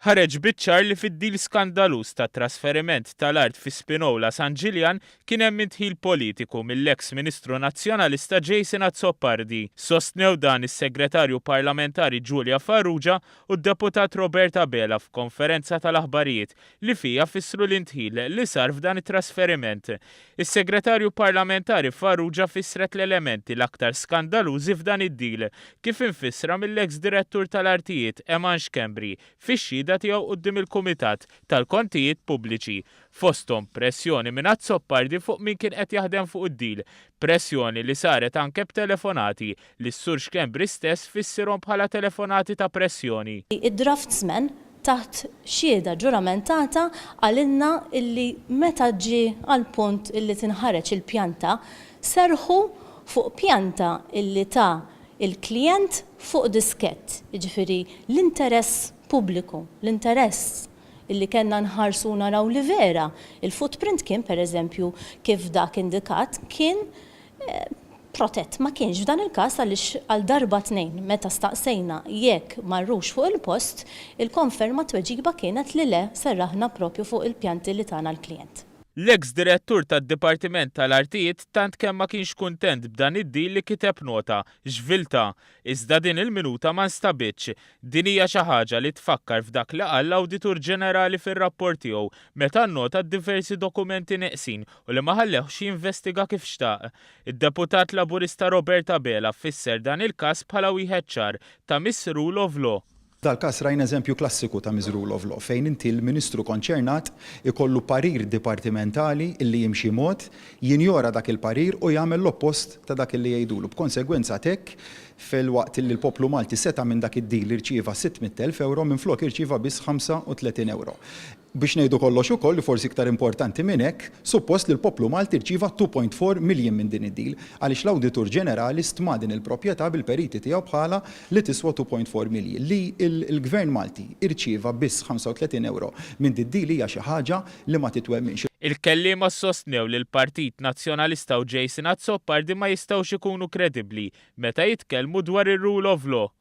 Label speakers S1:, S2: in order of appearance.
S1: Ħareġ biċ-ċar li fid-deal skandaluż tat-trasferiment tal-art fi Spinola San Ġiljan kien hemm indħil politiku mill-eks Ministru Nazzjonalista Jason Azzopardi. Sostnew dan is-Segretarju Parlamentari Julia Farrugia u d-Deputat Robert Abela f'konferenza tal-aħbarijiet li fiha fissru l-indħil li sar f'dan it-trasferiment. Is-Segretarju Parlamentari Farrugia fissret l-elementi l-aktar skandalużi f'dan id-deal, kif imfissra mill-eks Direttur tal-Artijiet Eman Schembri fix-xhieda tiegħu quddiem il-Kumitat tal-Kontijiet Pubbliċi, fosthom pressjoni minn Azzopardi fuq min kien qed jaħdem fuq id-deal, pressjoni li saret anke b'telefonati li s-Sur Schembri stess fissirhom bħala telefonati ta' pressjoni.
S2: Id-draftsman taħt xhieda ġuramentata qalilna illi meta ġie għall-punt illi tinħareġ il-pjanta, serrħu fuq pjanta illi ta l-klijent fuq diskett. Jiġifieri l-interess pubbliku, l-interess illi kellna nħarsu u naraw li vera il-footprint kien pereżempju kif dak indikat kien protett. Ma kienx f'dan il-każ għaliex għal darba tnejn meta staqsejna jekk marrux fuq il-post, il-konferma t-tweġiba kienet li le serraħna propju fuq il-pjanti li tana l-klijent.
S1: L-eks Direttur tad-Dipartiment tal-Artijiet tant kemm ma kienx kuntent b'dan id-deal li kiteb nota, xvilta. Iżda din il-minuta ma nstabitx. Din hija xi ħaġa li tfakkar f'dak li qal l-Awditur Ġenerali fir-rapport tiegħu meta nnota d-diversi dokumenti neqsin u li ma ħallewhx jinvestiga kif xtaq. Id-Deputat Laburista Robert Abela fisser dan il-każ bħala wieħed ċar ta' misrule of law.
S3: F'dal-każ rajna eżempju klassiku ta' misrule of law fejn inti l-Ministru konċernat ikollu parir dipartimentali illi jimxi mod, jinjora dak il-parir u jagħmel l-oppost ta' dak illi jgħidulu. B'konsegwenza t'hekk, filwaqt illi l-poplu Malti seta' minn dak id-deal irċieva 600,000 ewro, minflok irċieva biss 35 ewro. Biex ngħidu kollox ukoll, li forsi iktar importanti minn hekk, suppost li l-poplu Malti rċieva 2.4 million minn din id-deal, għaliex l-Awditur Ġenerali stma din il-proprjetà bil-periti tiegħu bħala li tiswa 2.4 million. Li l-Gvern Malti rċieva biss 35 ewro minn did-deal hija xi ħaġa li ma titwemminx.
S1: Il-kelliema sostnew li l-Partit Nazzjonalista u Jason Azzopardi ma jistgħux ikunu kredibbli meta jitkellmu dwar ir-rule of law.